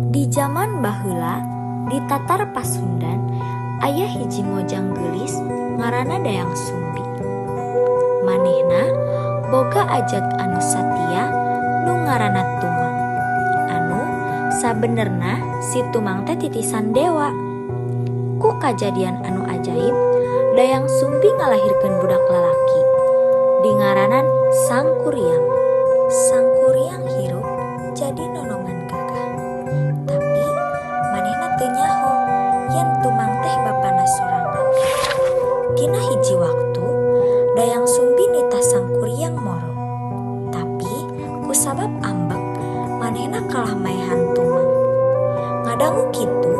Di jaman baheula di Tatar Pasundan aya hiji mojang geulis ngaranna Dayang Sumbi. Manehna boga ajag anu satia nu ngaranna Tumang. Anu sabenerna si Tumang teh titisan dewa. Ku kajadian anu ajaib, Dayang Sumbi ngalahirkeun budak lalaki dingaranan Sangkuriang. Sangkuriang hirup jadi nonoman gagah. Tapi manehna teu nyaho yen Tumang teh bapana sorangan. Dina hiji waktu Dayang Sumbi nitah Sangkuriang moro. Tapi kusabab ambek manehna kalah maehan Tumang. Ngadangu kitu,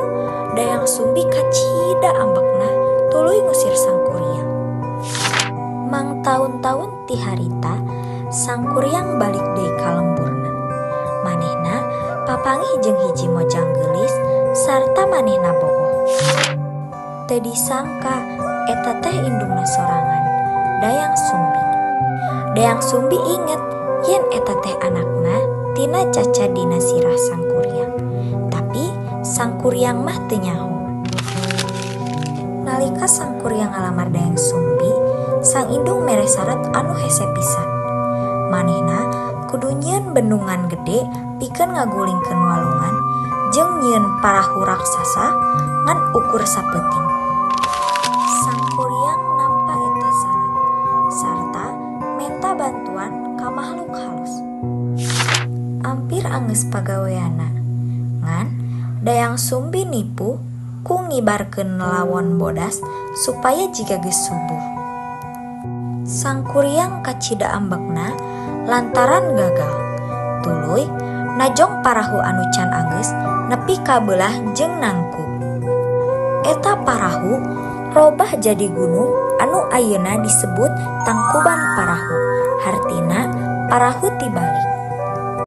Dayang Sumbi kacida ambekna tuluy ngusir Sangkuriang. Mang taun-taun ti harita Sangkuriang balik deui ka lemburna. Manehna papanggih jeung hiji mojang geulis sarta manehna bogoh. Teu disangka eta teh indungna sorangan, Dayang Sumbi. Dayang Sumbi inget yen eta teh anakna tina caca dina sirah Sangkuriang. Tapi Sangkuriang mah teu nyaho. Nalika Sangkuriang ngalamar Dayang Sumbi, sang indung mere sarat anu hese pisan. Manehna kudu nyieun bendungan gede pikeun ngagulingkeun walungan jeung nyieun parahu raksasa ngan ukur sapeuting. Sangkuriang nampa eta sarat sarta menta bantuan ka makhluk halus. Ampir anggeus pagaweanna, ngan Dayang Sumbi nipu ku ngibarkeun lawon bodas supaya jiga geus subuh. Sangkuriang kacida ambekna lantaran gagal. Tuluy najong parahu anu can anggeus nepi ka beulah jeung nangkub. Eta parahu robah jadi gunung anu ayeuna disebut Tangkuban Parahu, hartina parahu tibalik.